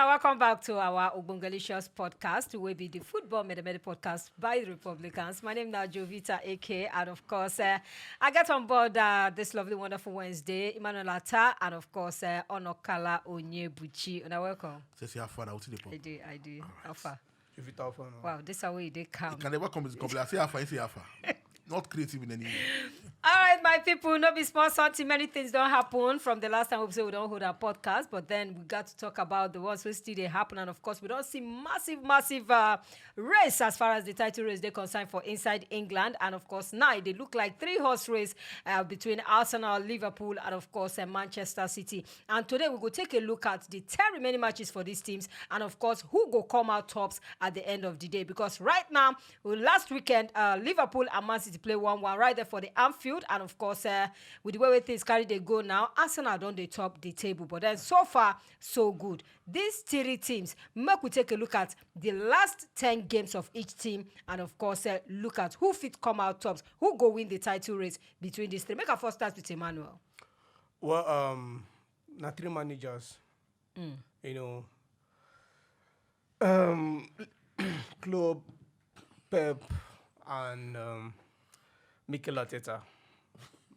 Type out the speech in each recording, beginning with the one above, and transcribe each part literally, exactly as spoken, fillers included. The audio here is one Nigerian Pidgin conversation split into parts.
Welcome back to our Ogbongelicious podcast, wey be the football mede mede podcast by the Republicans. My name now Jovita A K, and of course, uh, I get on board uh, this lovely, wonderful Wednesday, Emmanuel Atta, and of course, uh, Onokala Onyebuchi. And I welcome. Say, say, how far? How to the I do, I do. How far? If it offer now. Wow, this is how we they come. Can never come with complain. I say, how far? I say, how far? Not creative in any way. All right, my people, no be small something. Many things don't happen from the last time we say we don't hold our podcast, but then we got to talk about the ones who still they happen, and of course, we don't see massive, massive uh, race as far as the title race they concern for inside England, and of course, now they look like three horse race uh, between Arsenal, Liverpool, and of course, uh, Manchester City. And today we go take a look at the ten remaining matches for these teams, and of course, who go come out tops at the end of the day. Because right now, well, last weekend, uh, Liverpool and Man City play one one right there for the Anfield. And of course, uh, with the way, way things carry they go now, Arsenal don't they top the table. But then so far, so good. These three teams, make we take a look at the last ten games of each team. And of course, uh, look at who fit come out tops, who go win the title race between these three. Make our first start with Emmanuel. Well, um, not three managers. You know, um, Klopp, Pep, and um, Mikel Arteta.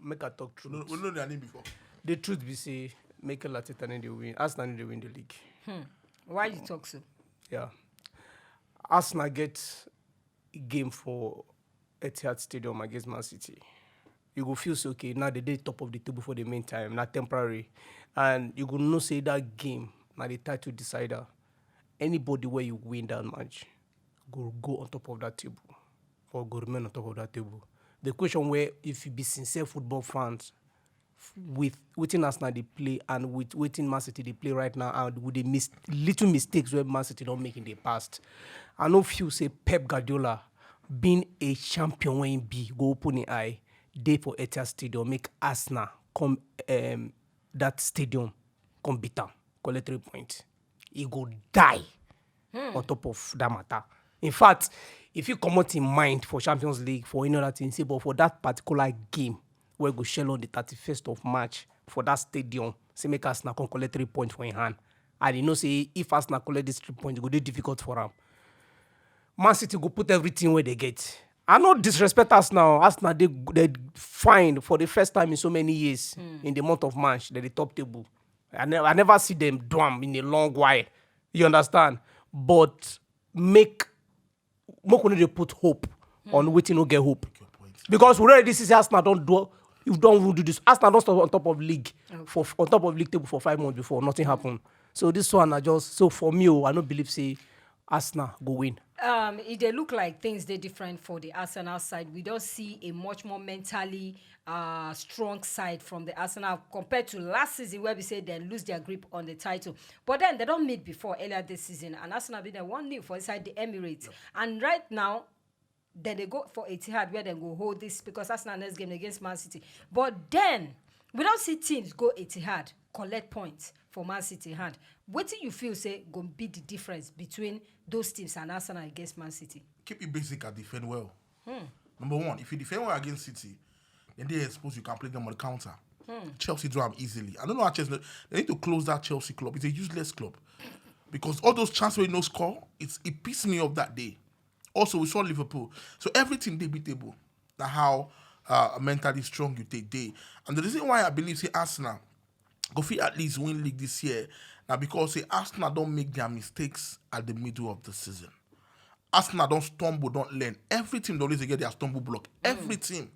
Make I talk We know, truth. we know their name before. The truth be say, Mikel Arteta need to win. Arsenal need to win the league. Why you talk so? Yeah. Arsenal get game for Etihad Stadium against Man City. You go feel so okay. Now they dey top of the table for the meantime. Not temporary. And you go know say that game, now the title decider. Anybody where you win that match, go go on top of that table. Or go remain on top of that table. The question where if you be sincere football fans, with wetin Arsenal dey play and with wetin Man City dey play right now, and with the mis- little mistakes wey Man City don make in the past, I no feel say Pep Guardiola, being a champion wey he be, go open him eye, dey for Etihad Stadium, make Arsenal come um, that stadium, come beat am, collect three points. He go die on top of that matter. In fact, if you comot in mind for Champions League, for any other thing, say, but for that particular game, where go shell on the thirty-first of March for that stadium, say make Arsenal come collect three points for in hand. And you know say if Arsenal collect this three points, it go dey difficult for am. Man City go put everything where they get. I no disrespect Arsenal. Arsenal they they fine for the first time in so many years in the month of March. They're the top table. I never I never see them do am in a long while. You understand? But make make we no dey put hope on wetin no get hope. Because we already see say Arsenal don do you don even do this. Arsenal don stop on top of league for on top of league table for five months before nothing happen. So this one I just so for me, oh, I no believe say Arsenal go win. Um, it dey look like things dey different for the Arsenal side. We don't see a much more mentally uh, strong side from the Arsenal compared to last season where we say they lose their grip on the title. But then they don't meet before earlier this season, and Arsenal beat them one nil for inside the Emirates. And right now, then they go for Etihad where they go hold this because Arsenal next game against Man City. But then we don't see teams go Etihad collect points for Man City hand. What do you feel say gonna be the difference between those teams and Arsenal against Man City? Keep it basic and defend well. Number one, if you defend well against City, then they expose you can play them on the counter. Chelsea do am easily. I don't know how Chelsea. They need to close that Chelsea club. It's a useless club because all those chances where no score, it's it pissed me off that day. Also, we saw Liverpool. So everything they beatable. Now how uh, mentally strong you take day. And the reason why I believe say Arsenal go fit at least win league this year now because say Arsenal don't make their mistakes at the middle of the season. Arsenal don't stumble, don't learn. Every team they always get their stumble block. Every team.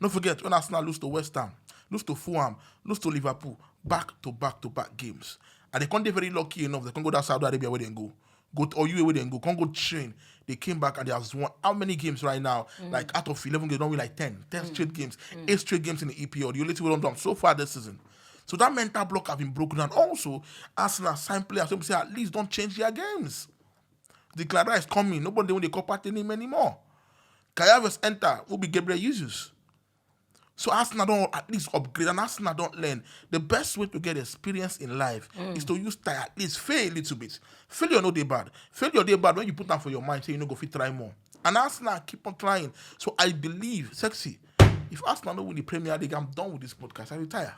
Don't forget when Arsenal lose to West Ham, lose to Fulham, lose to Liverpool, back to back to back games. And they can't be very lucky enough. They can't go that Saudi Arabia where they go. Go to U A E where they go. Can't go train. They came back and they have won how many games right now? Like out of eleven games, don't win like ten. Ten straight games, eight straight games in the E P L. The only thing we don't do so far this season. So that mental block have been broken down. Also, Arsenal sign players. Some say at least don't change their games. Declan Rice coming. Nobody when they call Partey name anymore. Kai Havertz enter. Will be Gabriel Jesus. So Arsenal don't at least upgrade, and Arsenal don't learn. The best way to get experience in life is to use time at least fail a little bit. Failure no dey bad. Failure dey bad when you put am for your mind say you no go fit try more. And Arsenal keep on trying. So I believe, sexy. If Arsenal no win the Premier League, I'm done with this podcast. I retire.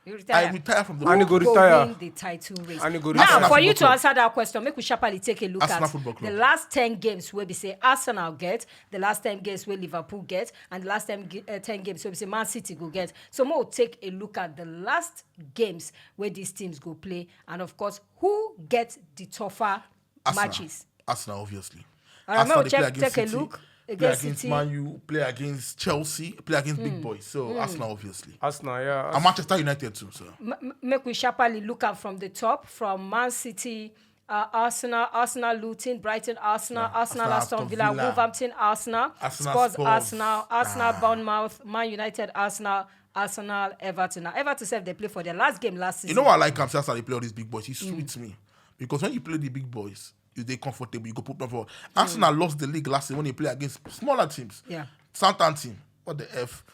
You retire. I retire from the And he world. go retire. Win the title race. And he go Now, retire. for you Arsenal to answer that question, make we sharply take a look Arsenal at Football the Club. Last ten games where we say Arsenal get, the last ten games where Liverpool get, and the last ten, ga- uh, ten games where we say Man City go get. So, we'll take a look at the last games where these teams go play, and of course, who gets the tougher Arsenal. Matches. Arsenal, obviously. All right, Arsenal, now they check, play against take a City, look play against against City. Man U, play against Chelsea, play against big boys. So Arsenal, obviously. Arsenal, yeah. And Manchester United too. So M- m- make we sharply look up from the top, from Man City, uh, Arsenal, Arsenal, Luton, Brighton, Arsenal, Yeah, Arsenal, Arsenal, Aston Aston Villa, Villa. Wolverhampton, Arsenal, Arsenal, Spurs, Spurs. Arsenal, Arsenal, Ah. Bournemouth, Man United, Arsenal, Arsenal, Everton. Now Everton said they play for their last game last You season. know what I like? I'm Arsenal, they play all these big boys. It sweets me because when you play the big boys, you they comfortable. You go put them for. Arsenal lost the league last season when they play against smaller teams. Yeah. Southampton, what the f?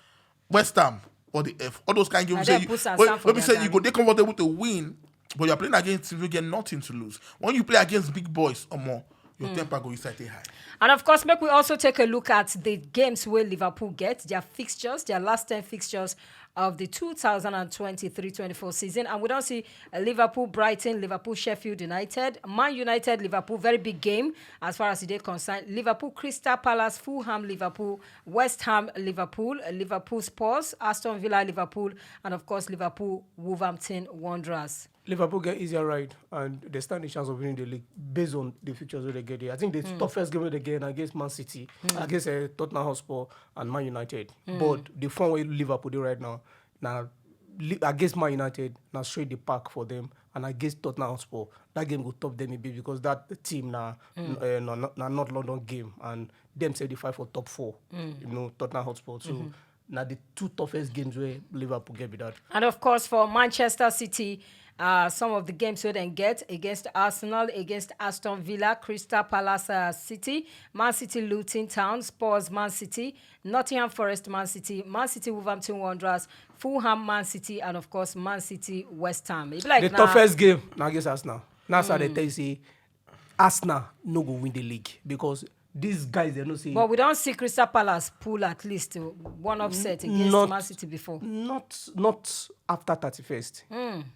West Ham, what the f? All those kind of And games. then You, put some when, sand for when we their say you garri. go, they comfortable to win, but you're playing against teams you get nothing to lose. When you play against big boys, or more, your temper go inside high. And of course, make we also take a look at the games where Liverpool get, their fixtures, their last ten fixtures of the two thousand and twenty-three twenty-four season. And we don't see uh, Liverpool, Brighton, Liverpool, Sheffield United, Man United, Liverpool, very big game as far as they concerned. Liverpool, Crystal Palace, Fulham, Liverpool, West Ham, Liverpool, uh, Liverpool, Spurs, Aston Villa, Liverpool, and of course, Liverpool, Wolverhampton Wanderers. Liverpool get easier ride and they stand a chance of winning the league based on the fixtures that they get there. I think the toughest game that they get against Man City, against uh, Tottenham Hotspur and Man United. But the form where Liverpool do right now, now li- against Man United, now straight the park for them, and against Tottenham Hotspur, that game will top them a bit because that team now, uh, na, na, na North London game, and them say they fight for top four. You know, Tottenham Hotspur. So now the two toughest games where Liverpool get be that. And of course, for Manchester City, uh, some of the games we then get against Arsenal, against Aston Villa, Crystal Palace uh, City, Man City, Luton Town, Spurs, Man City, Nottingham Forest, Man City, Man City, Wolverhampton Wanderers, Fulham, Man City, and of course, Man City, West Ham. It be like The now, toughest game now against Arsenal. That's how they tell you say Arsenal no go win the league because these guys they no say But we don't see Crystal Palace pull at least uh, one upset against Not- Man City before. not not after thirty-first.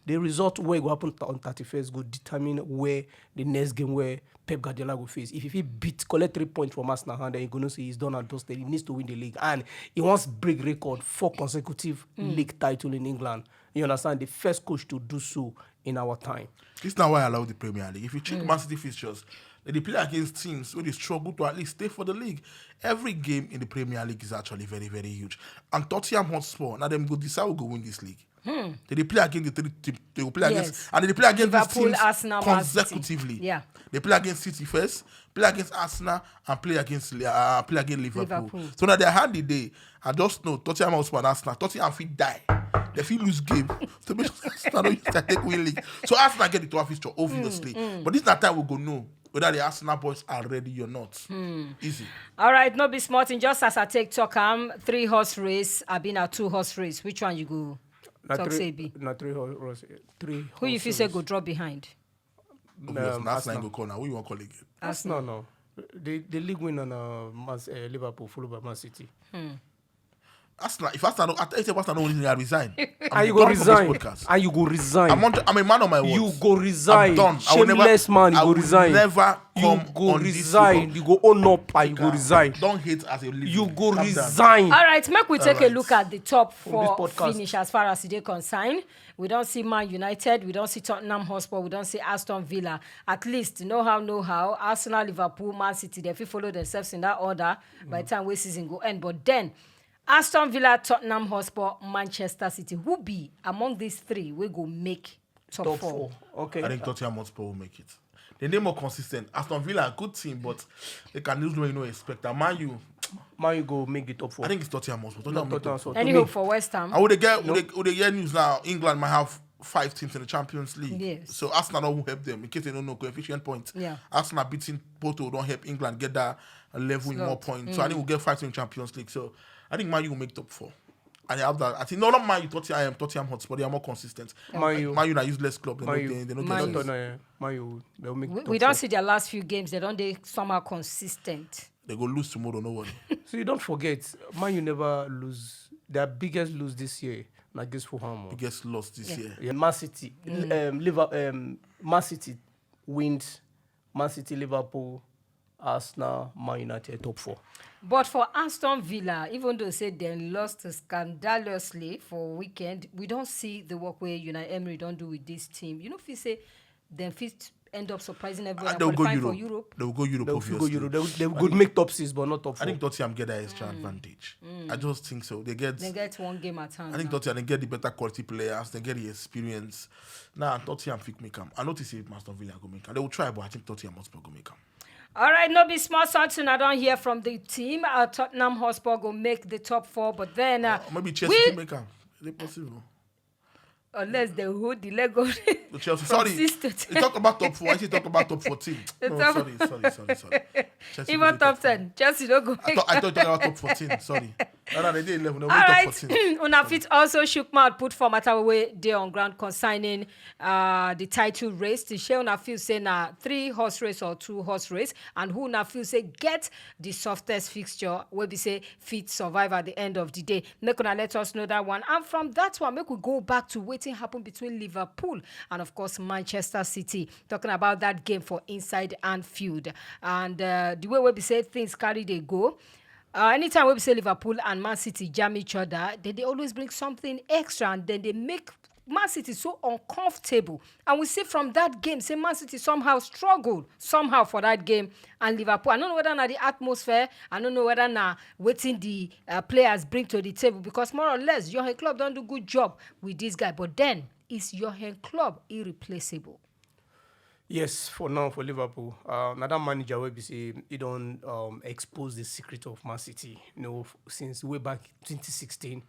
The result where go happen on thirty-first go determine where the next game where Pep Guardiola go face. If he beat collect three points from Arsenal hand, then you gonna say he's done and dusted. He needs to win the league, and he wants break record for consecutive league title in England. You understand? The first coach to do so in our time. This is not why I love the Premier League. If you check Man City fixtures, they dey play against teams where they struggle to at least stay for the league. Every game in the Premier League is actually very, very huge. And Tottenham Hotspur, now them go decide who go win this league. They dey play against the three team. They will play Yes. against and they dey play against Liverpool, these teams Arsenal, Man City. consecutively. Yeah. They play against City first, play against Arsenal, and play against uh, play against Liverpool. Liverpool. So now they had the day. I just know Tottenham Hotspur and Arsenal. Tottenham fit die. They fit lose game. So make sure Arsenal don't use that take win league. So Arsenal get the tough fixture, obviously. But this is that time we go know whether the Arsenal boys are ready or not. Easy. All right, no be smart. Just as I take talk, um, three horse race. I been a two horse race. Which one you go? Na Talk three, say be. Na three horse, three. Who you horse feel say race. Go draw behind? Obvious. Um, Na Arsenal Arsenal. Go call now. Who you want call again? Arsenal, no. The the league win on uh, Man, uh, Liverpool, followed by Man City. Arsenal. If Arsenal, don't, I tell you, if Arsenal don't win, I resign. I'm And you go done from this resign. podcast. And you go resign. I'm on. I'm a man of my word. You go resign. I'm done. I will never, Shameless man, you I go will resign. Never You come go on this resign. football. You go own up and you go Africa, resign. Don't hate as a league. You go Calm down. Resign. All right, make we take a Alright. Look at the top this four podcast. Finish as far as they concern. We don't see Man United, we don't see Tottenham Hotspur, we don't see Aston Villa. At least, no how, no how, Arsenal, Liverpool, Man City, they fit follow themselves in that order by the time we season go end. But then, Aston Villa, Tottenham Hotspur, Manchester City, who be among these three we go make top, Top four? Four. Okay. I think Tottenham Hotspur will make it. They dey more consistent. Aston Villa, good team, but they can lose when you no expect. And Man U, Man U go make the top four. I think it's Tottenham Hotspur. No, Tottenham make Tottenham top four. Hotspur. Any To me, hope for West Ham? I would get, would they, would they hear news now? England might have five teams in the Champions League. Yes. So Arsenal don't help them in case they don't know coefficient points. Yeah. Arsenal beating Porto don't help England get that level in more Slot. points. So I think we'll get five teams in Champions League. So I think Man U will make top four. And they have that. I think no, not Man U. Tottenham, Tottenham Hotspur. They are more consistent. Man U. Man U na useless club. They Man don't, U. they, they don't Man get U. those. Tottenham, Man U, they'll make We, top we don't four. See their last few games. They don't they somehow consistent. They go lose tomorrow. No worry. So you don't forget, Man U never lose. Their biggest lose this year Against Fulham. Biggest loss this year. Yeah, Man City, um, Liverpool, um, Man City wins. Man City, Liverpool, Arsenal, Man United, top four. But for Aston Villa, even though say they lost scandalously for weekend, we don't see the work where Unai Emery don't do with this team. You know, if you say then fit end up surprising everyone. And they'll go Qualifying Europe. For Europe. They'll go Europe. They will Obviously. Go Europe. They, will- they will good make top six, but not top four. I think Tottenham get that extra advantage. I just think so. They get. They get one game at hand. I think Now. Tottenham they get the better quality players. They get the experience. Now Tottenham fit make am. I notice if Aston Villa go make am. They will try, but I think Tottenham Hotspur go make am. All right, no be small something I don't hear from the team. Uh, Tottenham Hotspur go make the top four, but then uh, Or maybe Chelsea we- fit make am. Is it possible? Unless they hold the leg of But Chelsea, from sorry. Six to ten. You talk about top four. I see talk about top fourteen. It's No, top- sorry, sorry, sorry, sorry. Chelsea Even go top top four. Ten. Chelsea don't go. I thought I thought you talk about top fourteen. Sorry. No, no, they did eleven. No, All top right, fourteen. Una fit also shook mouth put for matter wey dey on ground concerning uh, the title race. To share una feel say na three horse race or two horse race, and who una feel say get the softest fixture wey be say fit survive at the end of the day. Make una let us know that one. And from that one, make we go back to wetin happen between Liverpool and of course Manchester City. Talking about that game for inside Anfield and uh, the way wey be say things carry dey go. Uh, anytime wey be say Liverpool and Man City jam each other, they dey always bring something extra and then they make Man City so uncomfortable. And we see from that game, say Man City somehow struggle somehow for that game. And Liverpool, I don't know whether na the atmosphere, I don't know whether na wetin the uh, players bring to the table, because more or less Jurgen Klopp don do good job with this guy, but then is Jurgen Klopp irreplaceable? Yes, for now for Liverpool, uh, na that manager wey be say he don um, expose the secret of Man City. You know, f- since way back twenty sixteen,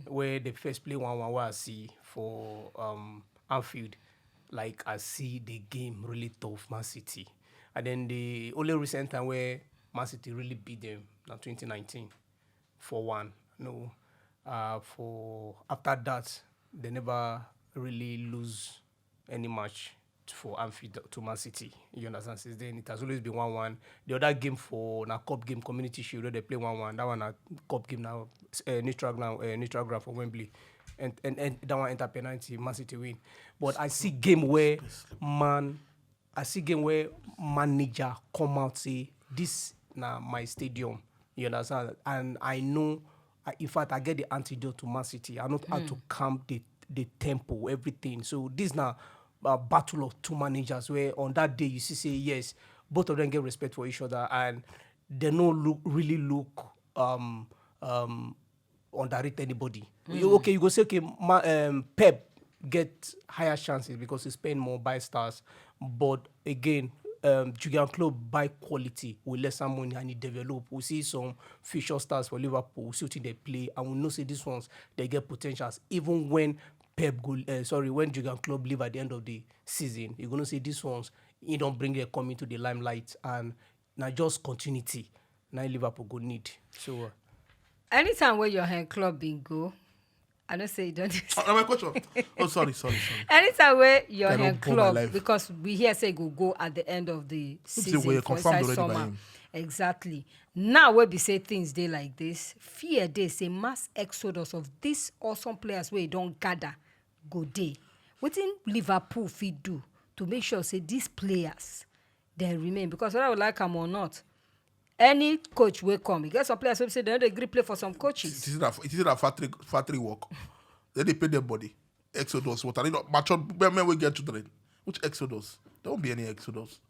where they first play one one, where I see for um, Anfield, like I see the game really tough Man City, and then the only recent time where Man City really beat them na twenty nineteen for one. No, uh, for after that they never really lose any match for Anfield to Man City. You understand? Since then, it has always been one one. The other game for na cup game, Community Shield, where they play one one. That one na cup game now, uh, neutral ground, uh, neutral ground for Wembley, and and, and that one enter penalty, Man City win. But I see game where man, I see game where manager come out say this na my stadium. You understand? And I know, I, in fact, I get the antidote to Man City. I know how to calm the the tempo, everything. So this now a battle of two managers where on that day you see say yes, both of them get respect for each other and they no look really look um um underrate anybody. You, okay, you go say okay, ma, um, Pep get higher chances because he spend more buy stars, but again, um, Jurgen Klopp buy quality with lesser money and he develop. We see some future stars for Liverpool. We see what they play, and we know say these ones they get potentials. Even when Pep go, uh, sorry, when Jurgen Klopp leave at the end of the season, you gonna say these ones he don't bring them come into the limelight, and now just continuity. Now Liverpool go need. So uh, Anytime where Jurgen Klopp been go, I don't say you don't. Oh, my question. Oh, sorry, sorry, sorry. Anytime where don't Jurgen pour my Klopp, life. Because we hear say go go at the end of the say season we're for confirmed inside already by summer. Him. Exactly. Now where we say things dey like this, fear dey say mass exodus of these awesome players where don't gather go day. Wetin Liverpool fit do to make sure say these players they remain, because whether we like them or not, any coach will come. You get some players who say they don't agree play for some It coaches. is that it is that factory factory work. Then they pay their body. Exodus. What are they not matured men will get children? Which exodus? There won't be any exodus.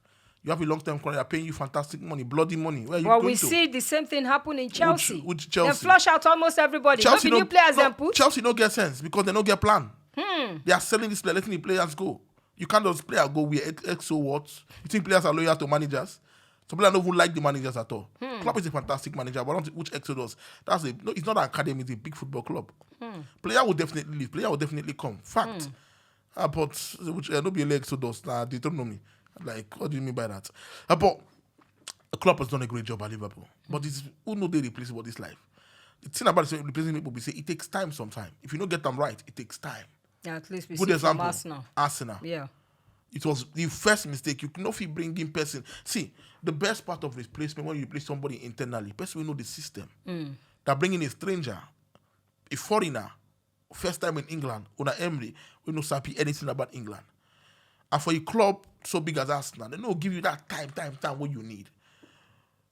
You have a long time contract. They're paying you fantastic money, bloody money. Where are you Well, going we to? See the same thing happen in Chelsea. Which They Chelsea? Flush out almost everybody. Chelsea Not the no, new players no, then put. Chelsea no get sense because they no get plan. Hmm. They are selling this player, letting the players go. You can't just play and go with X- X O what? You think players are loyal to managers? Some players don't even like the managers at all. Hmm. Klopp is a fantastic manager, but I don't think which exodus. That's a no. It's not an academy. It's a big football club. Hmm. Player will definitely leave. Player will definitely come. Fact. Hmm. Uh, but which uh, no be a exodus now. Deuteronomy. Like, what do you mean by that? Uh, but Klopp has done a great job at Liverpool. But it's who know they replace what this life. The thing about replacing people, we say it takes time. Sometimes, if you don't get them right, it takes time. Yeah, at least we Good see example. From Arsenal. Arsenal. Yeah. It was the first mistake. You know, if you bring in person, see the best part of replacement when you replace somebody internally, person will know the system. Mm. That bringing a stranger, a foreigner, first time in England, Unai Emery, we no sabi anything about England. And for a club so big as Arsenal, they no give you that time, time, time what you need.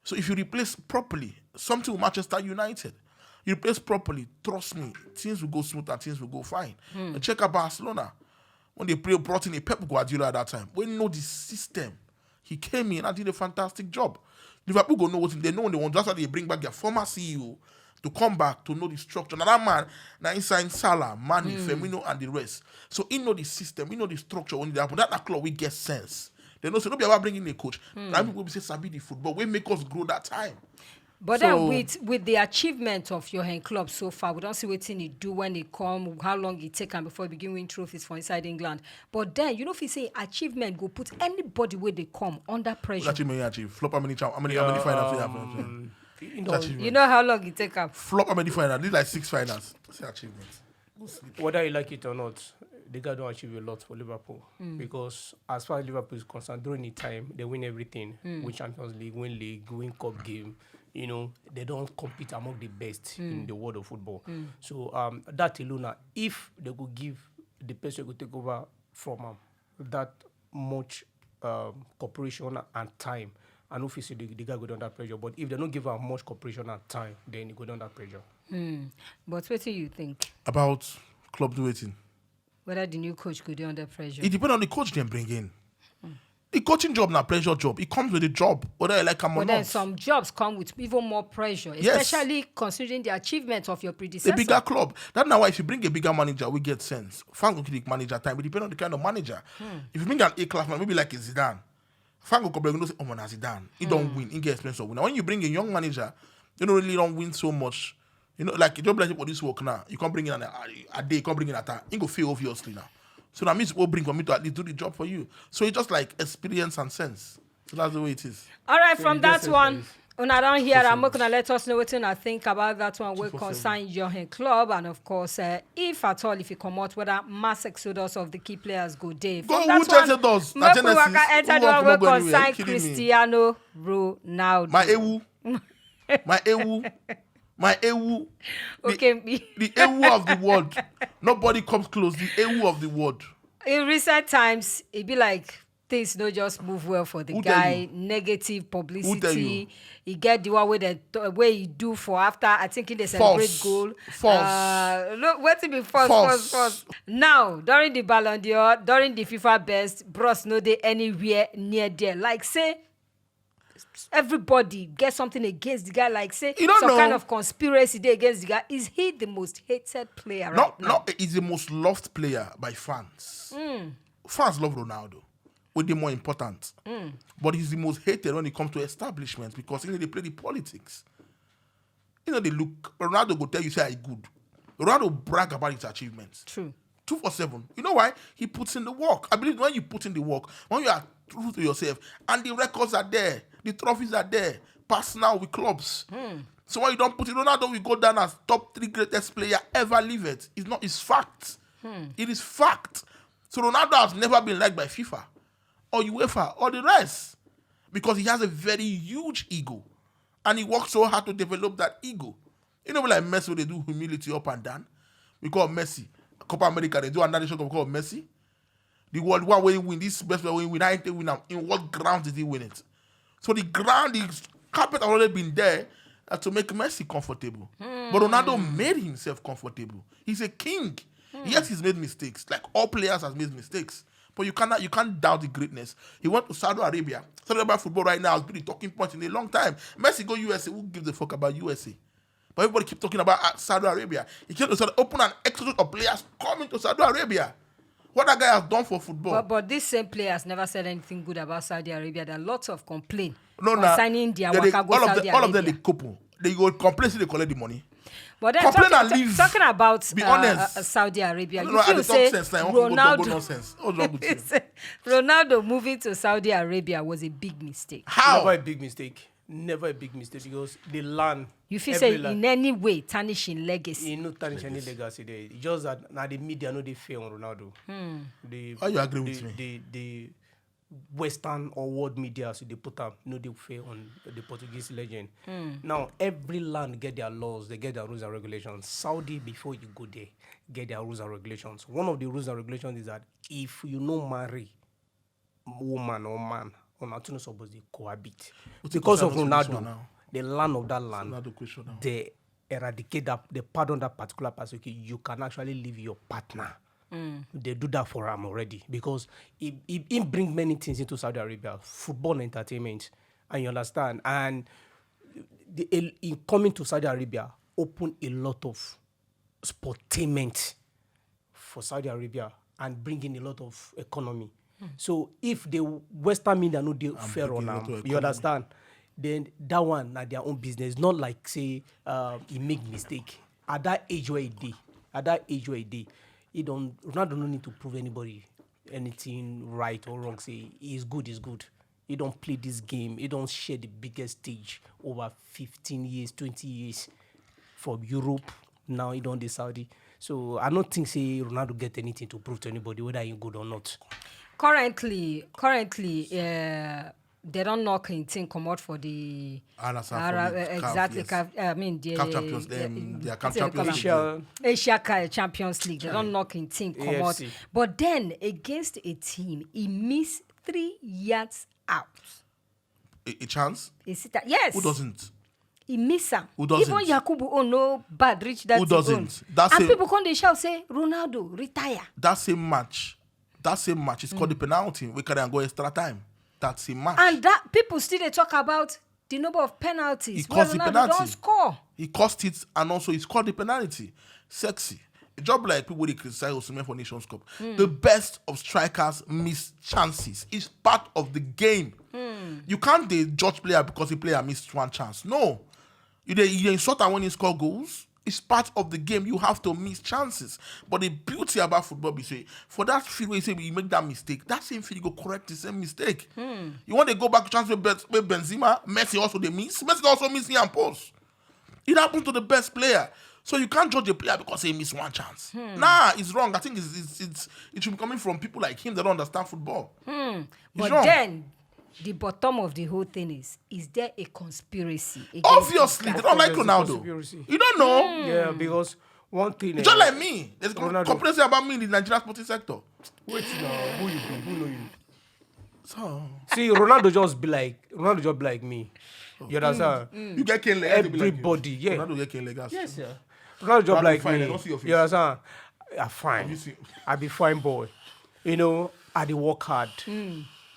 So if you replace properly, something with Manchester United, you replace properly, trust me, things will go smooth and things will go fine. And check out Barcelona. When they play, brought in a Pep Guardiola at that time. We know the system. He came in and did a fantastic job. Liverpool go know what they know when they want. That's why they bring back their former C E O to come back to know the structure. Now that man, now he signed Salah, Mane, Firmino, and the rest. So he know the system, he know the structure when they happen. That, that club we get sense. They know so don't be about bringing a coach. Now people will say sabi the football. We make us grow that time. But then with with the achievement of your hand club so far, we don't see wetin e do when e come, how long e take am before e begin win trophies for inside England. But then you know if you say achievement go put anybody where they come under pressure. Achievement, achieve. Flop how many champ, how many how many finals we have? Um, you know, Achievement. You know how long e take am. Flop how many finals? This is like six finals. Say achievement. Whether you like it or not, the guy don't achieve a lot for Liverpool because as far as Liverpool is concerned, during the time they win everything, win Champions League, win league, win cup game. You know, they don't compete among the best in the world of football. So um, that alone, now, if they could give the person who take over from him that much um, cooperation and time, and obviously the, the guy go under pressure. But if they don't give him much cooperation and time, then he go under pressure. But what do you think? About club do waiting. Whether the new coach could be under pressure. It depends on the coach they bring in. The coaching job na pressure job. It comes with the job, whether I like am or But then not. Some jobs come with even more pressure, Yes. Especially considering the achievements of your A predecessor. Bigger club. That's now why if you bring a bigger manager, we get sense. Fans go give the manager time. It depends on the kind of manager. If you bring an A-class man, maybe like a Zidane, fans go come back and say, "Oh man, Zidane. He don't win. He get expensive winner." When you bring a young manager, they don't really don't win so much. You know, like you don't like for this work now. You can't bring in an a, a day, you can't bring in a time. He go fail obviously now. So that means we'll bring for me to at least do the job for you. So it's just like experience and sense. So that's the way it is. All right, from it gets that one, sense. Una don hear am, make una let us know wetin una think about that one wey concern Jurgen Klopp, and of course, uh, if at all, if e comot, whether mass exodus of the key players go dey. Go, who tell say does? Na Make we Genesis. Waka enter Who the want one to wey go anywhere? Concern Kidding me. Cristiano Ronaldo. My ewu, my ewu, my ewu. Okay, The ewu of the world. Nobody comes close. The ewu of the world. In recent times, e be like things no just move well for the Who tell guy. You? Negative publicity. Who tell you? E get the one wey dem t- wey e do for after, I think, he dey celebrate False. Goal. False. Uh, no, wetin be false, False. false, false. Now, during the Ballon d'Or, during the FIFA best, bros no dey anywhere near there. Like say everybody get something against the guy. Like say You don't some know. Kind of conspiracy dey against the guy. Is he the most hated player No, right now? No, he's the most loved player by fans. Fans love Ronaldo. Wey dey more important. But he's the most hated when it comes to establishment because he dey play the politics. You know, they look, Ronaldo go tell you say I good. Ronaldo brag about his achievements. True. Two for seven. You know why? He puts in the work. I believe when you put in the work, when you are true to yourself, and the records are there, the trophies are there, pass now with clubs. So when you don't put it, Ronaldo will go down as top three greatest player ever lived. It's not. It's fact. It is fact. So Ronaldo has never been liked by FIFA or UEFA or the rest because he has a very huge ego, and he works so hard to develop that ego. You know, like Messi, wey dey do humility up and down. We call Messi. Copa America, they do another show called Messi. The world one wey win, this best player wey win, I think win am. In what grounds did he win it? So the ground, the carpet had already been there uh, to make Messi comfortable. But Ronaldo made himself comfortable. He's a king. Yes, he's made mistakes. Like all players has made mistakes. But you cannot you can't doubt the greatness. He went to Saudi Arabia. Saudi Arabia football right now has been the talking point in a long time. Messi go U S A. Who gives a fuck about U S A? But everybody keep talking about uh, Saudi Arabia. He came to Saudi, open an exodus of players coming to Saudi Arabia. What that guy has done for football? But, but these same players never said anything good about Saudi Arabia. There are lots of complaint No, nah. concerning their They- they- waka go all of Saudi them, all of them, Arabia. They couple. They go complain, say they collect the money. But then Complain talking, and leave. Talking about Be uh, honest. uh, Saudi Arabia, No, you no, I feel dey say talk sense now. You want people go, go Ronaldo, nonsense. What's wrong with you? Ronaldo moving to Saudi Arabia was a big mistake. How? Never a big mistake. Never a big mistake because the land. You feel every say land- in any way tarnish in legacy. E no tarnish any legacy there. It's just that now the media no dey fair on Ronaldo. The, Why you agree with the, me? The, the, Western or world media, so they put up no dey fair on the Portuguese legend. Now, every land get their laws, they get their rules and regulations. Saudi, before you go there, get their rules and regulations. One of the rules and regulations is that if you no marry woman or man, una two no suppose dey cohabit. Because of Ronaldo, the land of that land, they eradicate that, they pardon that particular person. Okay, you can actually leave your partner. They do that for am already because it, it, it bring many things into Saudi Arabia, football and entertainment, and you understand. And the, in coming to Saudi Arabia, open a lot of sportainment for Saudi Arabia and bring in a lot of economy. So if the Western media no dey fair on am, you understand, then that one na their own business. Not like say uh, he make mistake at that age where he dey. At that age where he dey, he don Ronaldo no need to prove anybody anything right or wrong. Say he's good, he's good. He don play this game. He don share the biggest stage over fifteen years, twenty years for Europe. Now he don dey Saudi. So I no think say Ronaldo get anything to prove to anybody whether he good or not. Currently, currently, uh, they don knock him thing comot for the Al Nassr Ara- for the uh, CAF, exactly yes. CAF, I mean the CAF Champions, um, their CAF wetin they call Champions am? League. Asia, Asia Cup Champions League. They don knock him thing comot. A F C. But then against a team, he miss three yards out. A, a chance? He sit yes. Who doesn't? He miss am. Who doesn't? Even Yakubu own no bad reach that Who thing doesn't? Own. That's And a- people come dey shout say Ronaldo retire. That same match, that same match is called the penalty. We carry and go extra time. That's a match. And that people still dey talk about the number of penalties He where caused the Ronaldo penalty. Don score. He cost it and also he scored the penalty. Sexy. A job like people they criticize Osimhen for Nations Cup. The best of strikers miss chances. It's part of the game. You can't dey judge player because a player missed one chance. No. You dey you dey insult am when he score goals. It's part of the game. You have to miss chances. But the beauty about football be say for that field where you say you make that mistake, that same field you go correct the same mistake. You want to go back to chance with, Ben- with Benzema, Messi also they miss. Messi also miss here and post. It happens to the best player. So you can't judge a player because he missed one chance. Nah, it's wrong. I think it's, it's, it's it should be coming from people like him that don't understand football. It's But wrong. Then the bottom of the whole thing is: is there a conspiracy? Against Obviously, this they guy? don't like There's a Ronaldo. Conspiracy. You don't know. Yeah, because one thing. It's just eh, like me. There's Ronaldo. complaints about me in the Nigerian sporting sector. Wait now, who you be? Who know you? So See, Ronaldo just be like Ronaldo just be like me. You understand? you get cane like that, they be like you. Everybody, yeah. Ronaldo get cane like that. Yes, sir. Ronaldo just Ronaldo like fine, me. I don't see your face. You understand? I fine. You see, I be fine boy. You know, I dey work hard.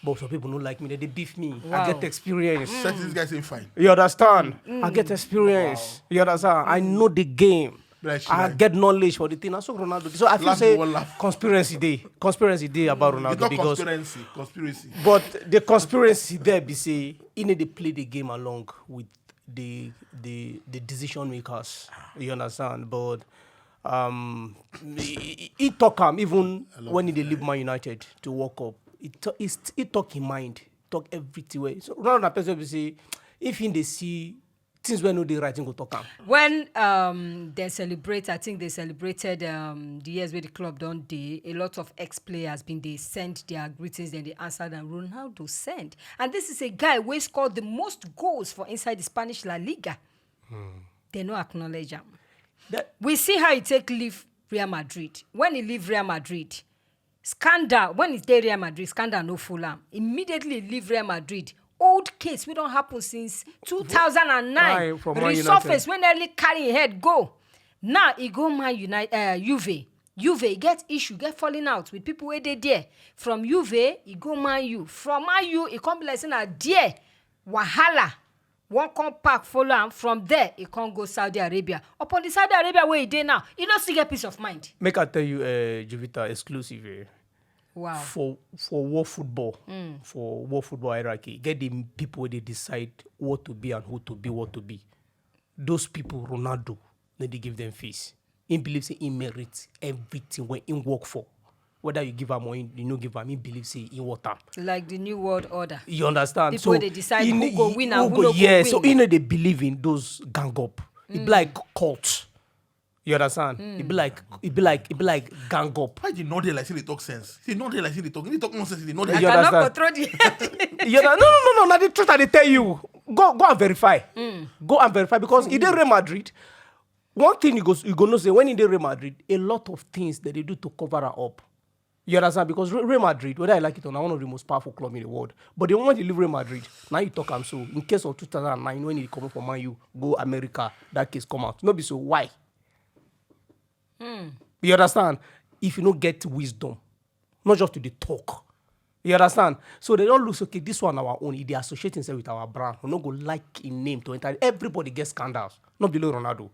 But some people don't like me. They, they beef me. Wow. I get experience. Sex this guy say fine. You understand? I get experience. You understand? I know the game. Like she I like- get knowledge for the thing. I saw Ronaldo. So I feel Laugh, say you won't laugh. Conspiracy day. Conspiracy day about It's Ronaldo not because conspiracy. Conspiracy. but the conspiracy there be say he need to play the game along with the the the decision makers. You understand? But um, he, he- he talk am even when he dey leave Man United to work up. He, t- he, st- he talk him mind, talk everything. Wey so Ronaldo na person be say if he dey see things wey no dey right, he go talk am. When um, they celebrate, I think they celebrated um, the years where the club don't day. A lot of ex-players been they send their greetings, then they answer them. Ronaldo sent, and this is a guy who scored the most goals for inside the Spanish La Liga. They no acknowledge him. That- We see how he take leave Real Madrid. When he leave Real Madrid, scandal. When he dey Real Madrid, scandal no full am. Immediately leave Real Madrid. Old case wey don happen since two thousand and nine Aye, for Man resurface wey nearly carry him head go. Now he go Man United, uh, Juve. Juve he get issue, get falling out with people wey dey there. From Juve he go Man U. From Man U he come be like say na there wahala wan come pack follow am. From there he come go Saudi Arabia. Upon the Saudi Arabia wey he dey now, he no still get peace of mind. Make I tell you, uh, Juvita exclusive. Eh? Wow. For for world football, for world football hierarchy, get the people wey dey decide what to be and who to be, what to be. Those people, Ronaldo, no dey give them face. He believe say he merit everything wey he work for. Whether you give am or you no give am, he believe say he worth am. Like the new world order. You understand? People So dey decide he who ne- go he- win who and who go- no go yeah, win. So he no dey believe in those gang up. He be like cult. You understand? E be like e be like e be like gang up. Why dey not dey like say dey talk sense? Dey not dey like say dey talk. Dey talk nonsense. Dey not dey. I cannot control the head. You know, no, no, no, no. Na the truth I dey tell you. Go, go and verify. Go and verify because e dey Real Madrid. One thing you go, you go know say when e dey Real Madrid, a lot of things that they do to cover am up. You understand? Because Re- Real Madrid, whether I like it or not, one of the most powerful club in the world. But the moment you leave Real Madrid, now you talk am so. In case of two thousand nine, when he come up for Man U, go America, that case come out. No be so. Why? You understand? If you no get wisdom, not just to the talk. You understand? So they don't look okay. This one our own. He dey associate himself with our brand. We no go like in name to enter. Everybody gets scandals. Not below Ronaldo.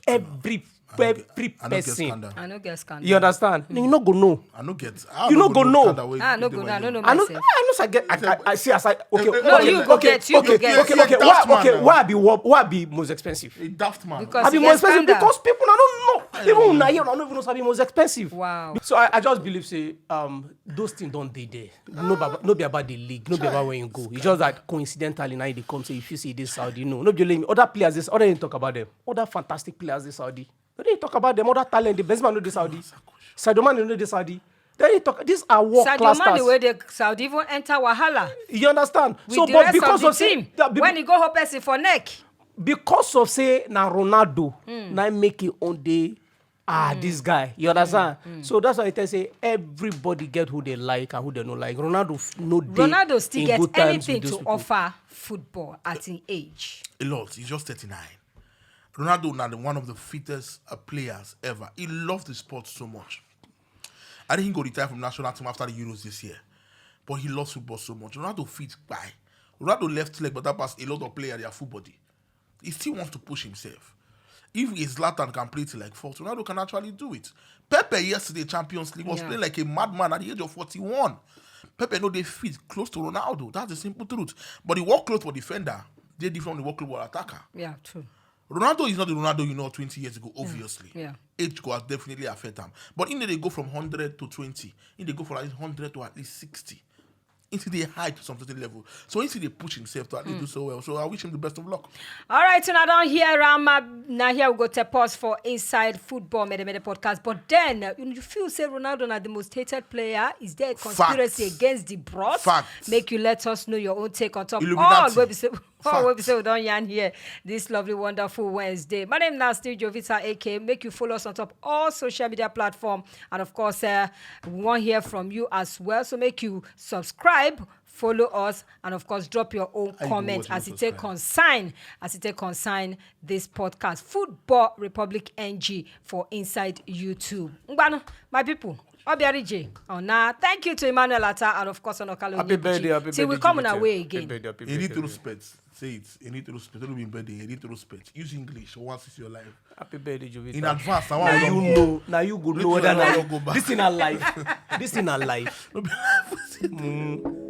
Every every I no get person. Scandal. I no get scandal. You understand? You no go know. I no get. I You no go know. Scandal wey Ah, no dey go my now. No, name. no, I know. myself. I know. I get. I, I, I see as I. Okay. No, Okay. you go okay, get, you go okay, get. Okay. Okay. Daft Why? man Okay. now. Why be what? Why be most expensive? A daft man. Because I be you more get expensive scandal. Because people now don't know. Even now here, I don't even know say I be most expensive. Wow. So I, I just believe say um those things don't dey there. No, baba, no be about the league. No be about where you go. It's just that coincidentally now they come say if you see this Saudi, no, no be only me. Other players, this other didn't talk about them. Other fantastic players, this Saudi. No, they talk about them. Other talent, the Benzema no dey Saudi. Sadio Mane no dey Saudi. Then you talk. These are world Sadio class Mane stars. Wey dey Saudi even enter wahala. You understand? With So, the but rest because of the of say team, that be- when he go hold person for neck. Because of say na Ronaldo, na make him own day. Ah, this guy. You understand? So that's why I tell say everybody get who they like and who they no like. Ronaldo f- no dey Ronaldo still in get good times anything with those to people. Offer football at his age. A lot. He's just thirty-nine. Ronaldo now the one of the fittest uh, players ever. He loves the sport so much. I think he go retire from national team after the Euros this year, but he loves football so much. Ronaldo fit by. Ronaldo left leg, but that pass a lot of players their full body. He still wants to push himself. If Zlatan can play till like forty, Ronaldo can actually do it. Pepe yesterday Champions League was Yeah. Playing like a madman at the age of forty-one. Pepe no dey fit close to Ronaldo. That's the simple truth. But the workload for defender, they different from the workload for attacker. Yeah, true. Ronaldo is not the Ronaldo you know twenty years ago, obviously. Yeah. Age go has definitely affect him. But in they go from hundred to twenty, in they go from like hundred to at least sixty. Into the high to some certain level. So into they push himself to at least do so well. So I wish him the best of luck. All right, so now down here, um, uh, now here we go to pause for Inside Football Mede Mede podcast. But then uh, you feel say Ronaldo na the most hated player. Is there a conspiracy Facts. Against the bros? Facts. Make you let us know your own take on top. Illuminati. All wey be say all wey be Facts. Say we don yarn here this lovely, wonderful Wednesday. My name now still Jovita A K. Make you follow us on top all social media platform, and of course, uh, we want hear from you as well. So make you subscribe, follow us, and of course, drop your own you comment watch, you as it no take subscribe. Concern as it take concern this podcast, Football Republic N G for inside YouTube. Ngbanu, my people. Obiari J. Oh, nah. Thank you to Emmanuel Atta and of course Onokalo. Happy birthday, happy Till we birthday, come on Jimmy our J. way Happy again. Birthday, happy In birthday. retrospect, say it. In retrospect, don't be in birthday. In retrospect, use English. Once is your life. Happy birthday, Jovita. In advance, I Now want you know. Now you go know whether Literally, na I go back. This in our life. This in our life. No be life.